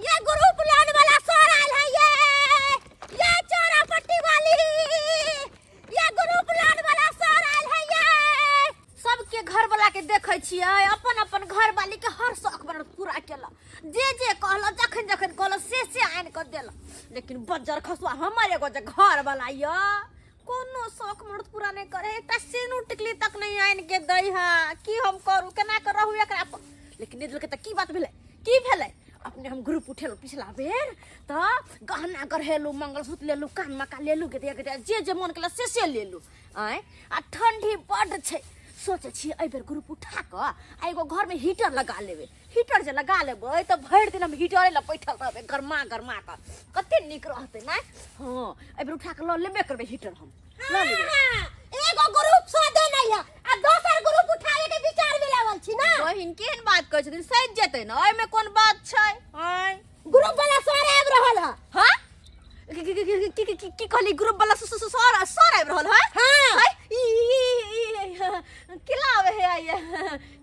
ये group loan वाला sir आयल है ये चोरा पट्टी वाली, ये ग्रुप लोन वाला सर आयल है ये। सबके घर वाला के देखै छियै, अपन अपन घर वाली के हर शौक बनल पूरा केलक, जे जे कहलक जखन जखन कहलक से से आनि कऽ देलक। लेकिन बज्जर खसुआ हमर एगो जे घर वाला यऽ, कोनो शौक मर्द पूरा नहि करे, एकटा सेनू टिकली तक नहि आनि के दै है। की हम करू, केना के रहू एकरा पर? लेकिन नहि देलकै तऽ की बात भेलै, की भेलै? अपने हम ग्रुप उठेलहुँ पिछला बेर तऽ गहना गढ़ेलहुँ, मंगलसूत्र लेलहुँ, कान मका लेलहुँ, गेदिया गेदिया जे जे मन केलक से से लेलहुँ। आँय, आ ठंडी बड्ड छै, सोचै छियै एहि बेर ग्रुप उठा कऽ आ एगो घरमे हीटर लगा लेबै। हीटर जे लगा लेबै तऽ भरि दिन हम हीटरे लग बैठल रहबै, गरमा गरमा कऽ कते नीक रहतै ने। हँ, एहि बेर उठा कऽ लऽ लेबे करबै हीटर, हम लऽ लेबै। हाँ, एगो ग्रुप सदे नहीं है आ दोसर ग्रुप उठावे के विचार में लागल छी ना। बहिन केहन बात कहै छथिन, सजि जेतै ने, एहिमे कोन बात छै? आँय, ग्रुप वाला सर आबि रहल है। हाँ, की की की की की की कहली? ग्रुप वाला सर सर आबि रहल है? हाँ। हाय, ई ई ई केला आवे है? आइए,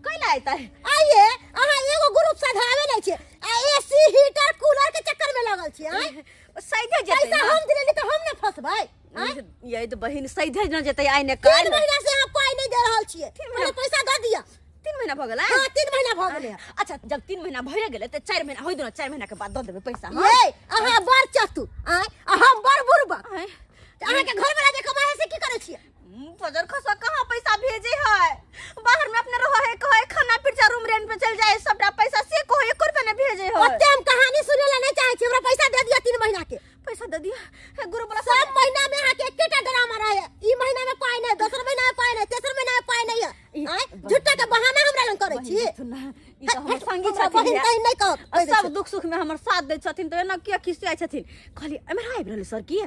कैला आइता है? आइए, अहाँ एगो ग्रुप सधावे नहीं छे आ एसी हीटर कूलर के चक्कर में लगल छी। आँय, सैधे जेतै पैसा ना। हम दिलेली तो हम ने फंसबै। आँय? यही तो बहिन, सैधे न जेतै आइ ने 3 काल्हि। महीना से अहाँ पाई नहीं दे रहल छियै। 3 महीना? पहिले पैसा दऽ दिअ। 3 महीना भऽ गेलै? हाँ, 3 महीना भऽ गेलै। अच्छा, जब 3 महीना भए गेलै तऽ 4 महीना होइ दो, 4 महीना के बाद दऽ देबै पैसा। हाँ? ये अहाँ बड़ चतुर, आँय, आ हम बड़ बुड़बक। आँय, अहाँ के घर वाला जे कमाए है से की करै छियै? बजर खसा कहाँ पैसा भेजे है? बाहर में अपने रहो है, कहे खाना पीना रूम रेंट पे चल जाए सबटा पैसा, से कहे एको रुपया नहीं भेजे है। ओते हम कहानी सुने ला नहीं चाहे छी, हमरा पैसा दे दिया 3 महीना के। पैसा दे दिया हे गुरु वाला सब महीना में अहाँ के एकेटा ड्रामा रहे, ई महीना में पाई नहीं, दोसर महीना में पाई नहीं, तेसर महीना में पाई नहीं है। आँय, झूठा के बहाना हमरा लग करै छी। बहिन, सुन ना, ई तऽ हमर संगी हमरा छथिन बहिन या। तहिन नहि कहत, आ कहि दै सब छी। दुख सुख में हमर साथ दै छथिन तऽ एना किया खिसियाइ छथिन? कहली एम्हर आबि रहलै सर की?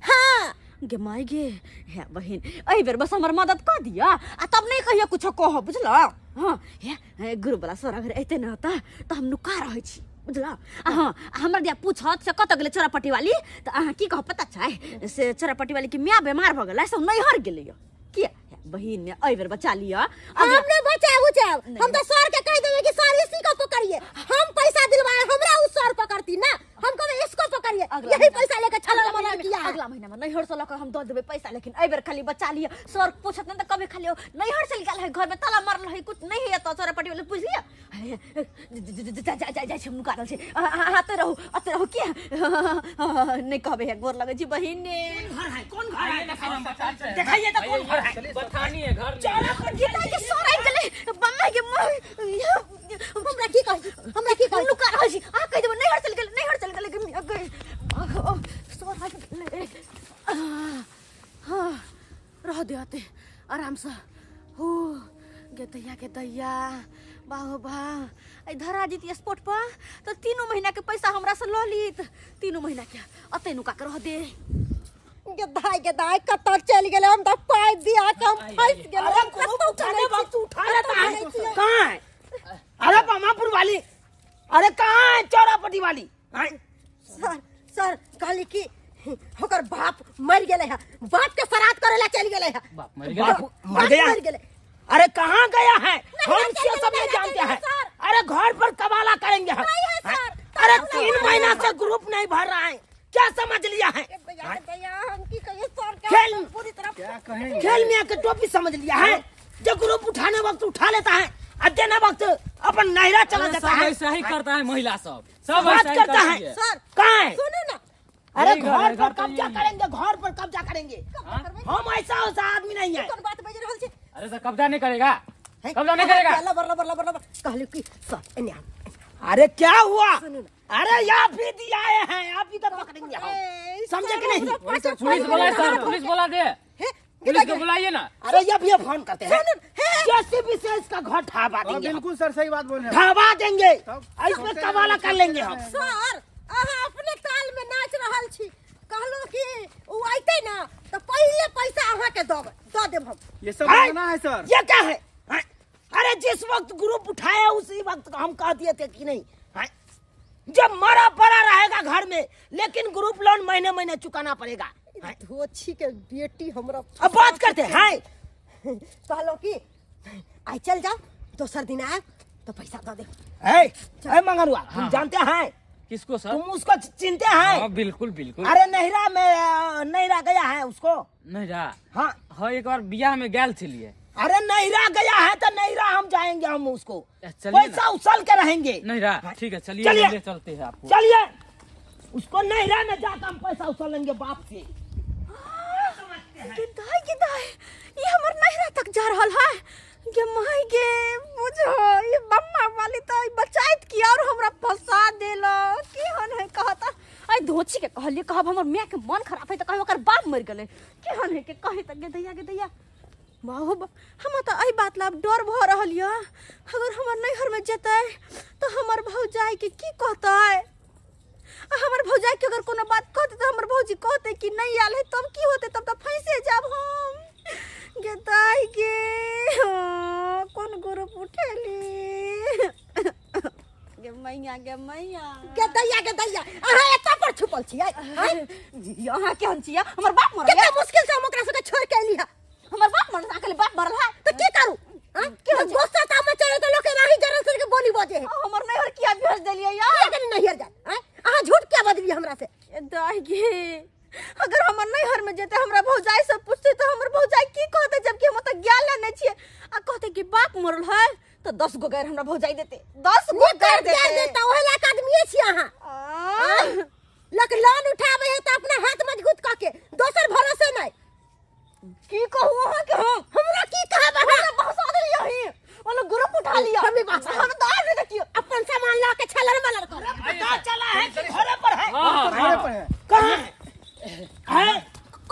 हाँ। गे माय गे, हे बहिन, एहि बेर बस हमर मदद कऽ दिअ आ तब नहि कहियो कुछो कहब, बुझल? हाँ, हे हे, गुरु वाला सर अगर अयतै ने तऽ हम नुका रहै छी, बुझल? आ हाँ, आ हमरा दिया पूछत से कतऽ गेलै चोरापट्टी वाली, तऽ अहाँ की कहब पता छै? से चोरापट्टी वाली के माय बेमार भऽ गेलै, से नैहर गेलै यऽ। किया बहिन ने एहि बेर बचा लिअ। हम नहीं बचाब उचाब, हम तो सर के कह देबे कि सर इसी को पकड़िए, हम पैसा दिलवाए, हमरा उस सर पकड़ती ना, हम कहबे इसको पकड़िए, अगला यही महीना- पैसा लेके छलल अगला मलल महीना में- किया है। अगला महीना में नैहर से लऽ कऽ हम दऽ देबै पैसा, लेकिन एहि बेर खाली बचा लिअ। सर पूछत नहि तऽ कभी खाली नैहर चलि गेल है, घर में ताला मारल है, कुछ नहीं है, तऽ चोरा पटी वाला पूछ लिअ। जा जा जा जा छी, हम नुका रहल छी। अहाँ अतै रहू, अतै रहू, किया नहि कहबै? हे, गोर लगै छी बहिन ने। घर है? कौन घर है? दिखाइए तो, कौन घर है? बथानी है घर नहीं। चौरा पर गीता के सर आबि गेलै, बम्मा के माँ। हमरा की कहै छी, हमरा की कहै छी? नुका रहल छी, अहाँ कहि देबै नैहर चलि गेलै, नैहर चलि गेलै। गे सर आबि गेलै। हाँ, रह दे अते आरामसँ। हो गे दैया, गे दैया, बाहो बा, एहि धरा जीती स्पॉट पर तऽ 3 महीना के पैसा हमरा से लऽ लीत, 3 महीना के। अते नुका के रह दे। गे दाई, गे दाई, कतऽ चलि गेलै? हम तऽ पाइ दिया के हम फँसि गेलै। अरे हम ग्रुप कतौ उठाने चलै छी। वक्त उठा लेता है। कतौ चलै छी। कहाँ है? अरे बमापुर वाली, अरे कहाँ है चौरापट्टी वाली? आय। सर, सर, कहली कि ओकर बाप मर गेलै है, बाप के श्राद्ध करे ला चलि गेलै है। बाप मर गया? बाप मर गया? मर गेलै। अरे कहाँ गया है? नहीं, हम नहीं, से सब नहीं नहीं, जानते नहीं, हैं। सर। अरे घर पर कबाला करेंगे हम। नहीं है, सर। अरे तब 3 हम महीना से ग्रुप नहीं भर रहा है, क्या समझ लिया है? ए भैया, ए भैया, हम की कहिए सर के? खेल। हम पूरी तरह क्या कहेंगे? खेल मियाँ के टोपी समझ लिया है, जो ग्रुप उठाने वक्त उठा लेता है और देने वक्त अपन नहरा चला अरे जाता सब है। ऐसा ही करता है, महिला सब सब बात ऐसा ही करता करती है। है। सर, कहाँ है? सुनू ना। अरे यही घर घर है, पर घर तो कब्जा यही है। करेंगे, घर पर कब्जा करेंगे। हाँ? हम ऐसा वैसा आदमी नहीं है। कोन बात बाजि रहल छी? अरे सर, कब्जा नहीं करेगा, हैं? कब्जा नहीं करेगा। लबर लबर लबर लबर, कहली कि सर एने आउ। अरे क्या हुआ? सुनू ना। अरे आप भी दिया हैं, आप भी तो पकड़ेंगे हम, ए, समझे कि सर, नहीं? हमरा वही तो पाँच पुलिस पाँच बुलाए मिनट सर, हाथ पुलिस बुला दे। हे, पुलिस को बुलाइए ना। अरे ये भी फोन करते हैं। सुनू, हे। जेसीबी से इसका घर ढाबा हाँ, देंगे हम। बिल्कुल सर, सही बात बोल रहे हैं। ढाबा देंगे तब- और इसमें कबाला कर लेंगे हम। सर, अहाँ अपने ताल में नाच रहल छी। कहलहुँ कि उ अयतै ना तऽ पहिले पैसा अहाँके दऽ दऽ देब हम। ये सब है? बहाना है सर। ये क्या है? हैं? अरे जिस वक्त ग्रुप उठाया उसी वक्त हम कह दिए थे कि नहीं, हैं? जब मरा पड़ा रहेगा घर में, लेकिन ग्रुप लोन महीने महीने चुकाना पड़ेगा, हैं? धोछी के बेटी हमरा अब बात करते हैं। कहलहुँ कि आइ चल जाओ, दोसर दिन आयब तो पैसा दऽ देब। है, है मंगरुआ, तुम जानते हैं? किसको सर? तुम उसको चिनते हैं? हाँ बिल्कुल बिल्कुल। अरे नैहरा में नैहरा गया है उसको। नैहरा? हाँ। हाँ, एक बार बियाह में गैल छलिए। अरे नैहरा गया है तो नैहरा हम जाएंगे, हम उसको चलिए ना। पैसा उछल के रहेंगे। नैहरा? हाँ। ठीक है, चलिए, चलिए। ले चलते हैं आपको। चलिए, उसको नैहरा में जाकर हम पैसा उछलेंगे बाप से। गे दाई, गे दाई, ये हमर नैहरा तक जा रहल है। गे माई गे, बुझो ये बम्मा वाली तो ई बचाइत की और हमरा फंसा देल। की हन है कहता आई धोची के कहलिए, कहब हमर माय के मन खराब है त कहब ओकर बाप मर गेलै। की हन है के कहे त गे दैया, गे दैया, बाहु हमरा त एहि बात ला आब डर भ रहल यऽ। अगर हमर नैहर में जेतै त हमर भौजाई के की कहतै? आ हमर भौजाई के अगर कोनो बात कहतै त हमर भौजी कहतै कि नहीं आयल है, तब की होतै? तब त फंसे जाब हम। गे दाई गे, हाँ, कोन ग्रुप उठेली? गे मैया, गे मैया। गे दैया, गे दैया, अहाँ एतऽ पर छुपल छियै? आँय? यहाँ केहन छियै? हमर बाप मरल। कते मुश्किल से हम ओकरा सबके छोड़ के एली है। हमर बाप मरल, अकेले बाप मरल है। तऽ की करू? आँय? की होइ छै? गुस्सा तामस चढ़े तऽ लोक एनाही जरल सर के बोली बजे है। हमर नैहर किया भेज देलियै यार? किया कनी नैहर जाय? आँय? अहाँ झूठ किया बजलियै हमरा से? ए दाई गे, अगर हमर नैहर में जेतै, हमरा भौजाई से पूछतै तऽ हमर भौजाई की कहतै? जबकि हम ओतऽ गेल नहि छियै। आ कहतै कि बाप मरल है तऽ 10 गो गारि हमरा भौजाई देतै, 10 गो गारि गारि देतै। देतै, ओहे लायक आदमीये छी अहाँ। आह! लोक लोन उठाबै है तऽ अपना हाथ मजबूत कऽ के, दोसर भरोसे नहि। की कहू अहाँके हम? हमरा की कहब अहाँ? हमरा बहसा देलियै अहीं। ओने ग्रुप उठा लिया। हम भी बहसा हम तऽ आबि देखियौ। अपन सामान लऽ के छलर मलर कर। पता चला है कि घरे पर है। हाँ, हाँ, घरे पर है। कहाँ है? है?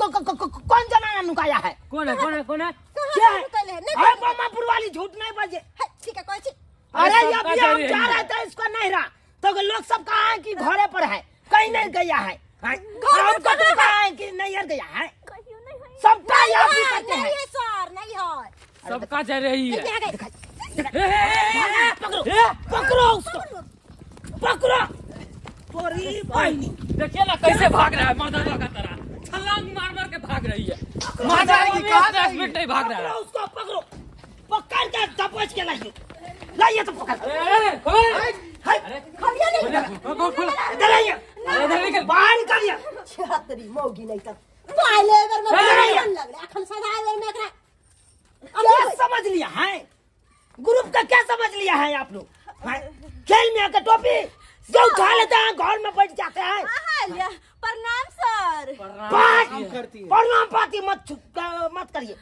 कौन जनाना नुकाया है? कौन है, कौन है, कौन है? क्या है? नुकैले है, नहीं। अरे मामापुर वाली, झूठ नहीं बजे। है, ठीक है, कहै छी। अरे अरे ये सबका अभी हम जरिए जा है। रहे थे इसको नहीं रहा तो लोग सब कहा है कि घरे पर है, कहीं नहीं गया है। हैं? हमको तो कहा है कि नैहर गया है। कहियो नहीं है। सबका यहाँ भी नहीं करते हैं। है सर, नहीं है। सबका जा रही है। देखिए, आ गए। ए, ए, ए, ए, पकड़ो, ए, पकड़ो उसको, पकड़ो तोरी बहनी। देखिए ना कैसे भाग रहा है, मर्दाना का तरह छलांग मार मार के भाग रही है। कहाँ जाएगी, कहाँ 10 जाएगी? मिनट नहीं भाग रहा पकड़ो है। उसको, पकड़ो, पकड़ के दबोच के लाइए, लाइए तो पकड़। अरे, अरे, अरे, हाय, अरे, खलिया नहीं। खोल, खोल, खोल। इधर आइए। अरे, इधर निकल। बाहर निकालिए। छात्री मौगी नहीं तब पहले बेर में अरे! बड़ा मन लगलै, अखन सदा बेर में एकरा क्या समझ लिया है ग्रुप का? क्या समझ लिया है आप लोग? हैं? खेल में आकर टोपी जो उठा लेते हैं, घर में बैठ जाते हैं। अहाँ लिया। प्रणाम सर। पाँच काम करती है। प्रणाम पाती मत मत करिए,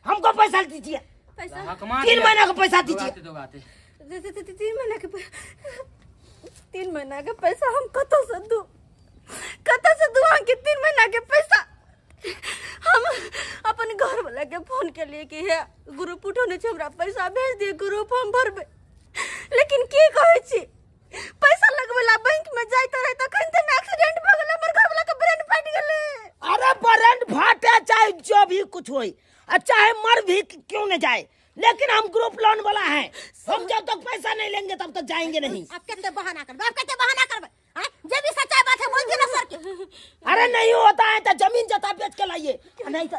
हमको पैसा दीजिए। पैसा? हकमा 3 दिया। महीना का पैसा दीजिए। दोगाते, दोगाते। 3 महीना के 3 महीना के पैसा हम कतऽ से दू? कतऽ से दू अहाँके 3 महीना के पैसा? हम अपन घर वाला के फोन केलिए कि हे ग्रुप उठौने छै, हमरा पैसा भेज दिए, ग्रुप हम भरबै। लेकिन की कहै छी, पैसा लगबै ला बैंक में जाइत रहे तखन तऽ एक्सीडेंट भऽ गेलै, हमर घर वाला के ब्रेन फाटि गेलै। अरे ब्रेन फाटे चाहे जो भी कुछ होई, और चाहे मर भी क्यों न जाए, लेकिन हम ग्रुप लोन वाला हैं, हम जब तक पैसा नहीं लेंगे तब तक जाएंगे नहीं। आप कते बहाना करबै, आप कते बहाना करबै? आँय? जे भी सच्चाई बात है बोल दियो ना सर के। अरे नहीं होता है तो जमीन जता बेच के लाइए, नहीं तो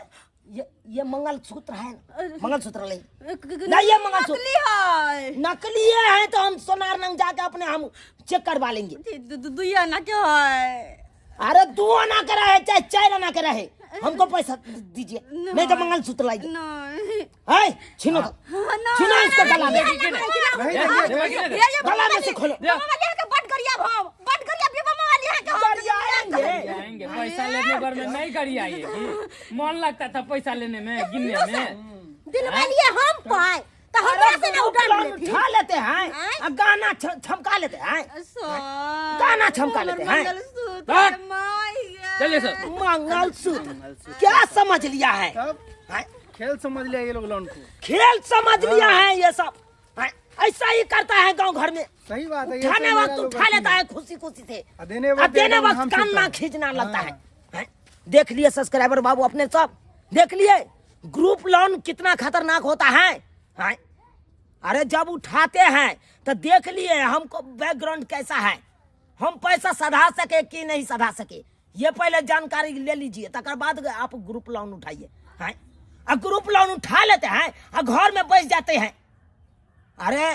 ये मंगलसूत्र है ना, मंगलसूत्र ले नहीं, ये मंगलसूत्र नकली है। नकली है तो हम सोनार नंग जाके अपने हम चेक करवा लेंगे। दुइया आना के है। अरे 2 आना के रहे चाहे 4 आना के रहे, हमको पैसा दीजिए, नहीं तो मंगलसूत्र लाइए। नहीं। है छीनो तो। नहीं। छीनो इसको गला में। देखिए ना। नहीं ए, देंगे। देखिए ना। ये गला में से खोलो। मामा वाली है के बट गरिया भाव, बट गरिया भी मामा वाली है के हम। गरियाएंगे। जाएंगे पैसा लेने पर में नहीं गरियाएगी, मन लगता था पैसा लेने में, गिनने में। दिलवा लिए हम पाए तो हमरा से ना उठा लोन लेथिन। उठा लेते हैं आँय? और गाना छमका लेते हैं, सर, गाना छमका लेते हैं। मंगलसूत्र हट। माई गे। चलिए सर। मंगलसूत्र क्या समझ लिया है? तब आँय? खेल समझ लिया ये लोग लोन को। खेल समझ लिया है ये सब। आँय? ऐसा ही करता है गांव घर में। सही बात है, ये उठाने तो वक्त मेरा लोग उठा लेता अथी है खुशी खुशी से, आ देने आ वक्त देने एकदम वक्त हम कान छूटता ना है। खींचना लगता है। हाँ। हैं? देख लिए सब्सक्राइबर बाबू, अपने सब देख लिए ग्रुप लोन कितना खतरनाक होता है। हैं? अरे जब उठाते हैं तो देख लिए हमको बैकग्राउंड कैसा है, हम पैसा सधा सके कि नहीं सधा सके, ये पहले जानकारी ले लीजिए, तकर बाद आप ग्रुप लोन उठाइए। हैं? और ग्रुप लोन उठा लेते हैं और घर में बैठ जाते हैं। अरे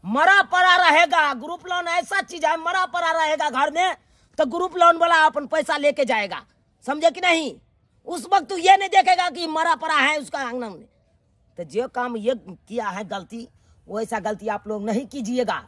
मरा पड़ा रहेगा। ग्रुप लोन ऐसा चीज है, मरा पड़ा रहेगा घर में तो ग्रुप लोन वाला अपन पैसा लेके जाएगा, समझे कि नहीं? उस वक्त तू ये नहीं देखेगा कि मरा पड़ा है उसका आंगन में। तो जो काम ये किया है गलती, वैसा गलती आप लोग नहीं कीजिएगा।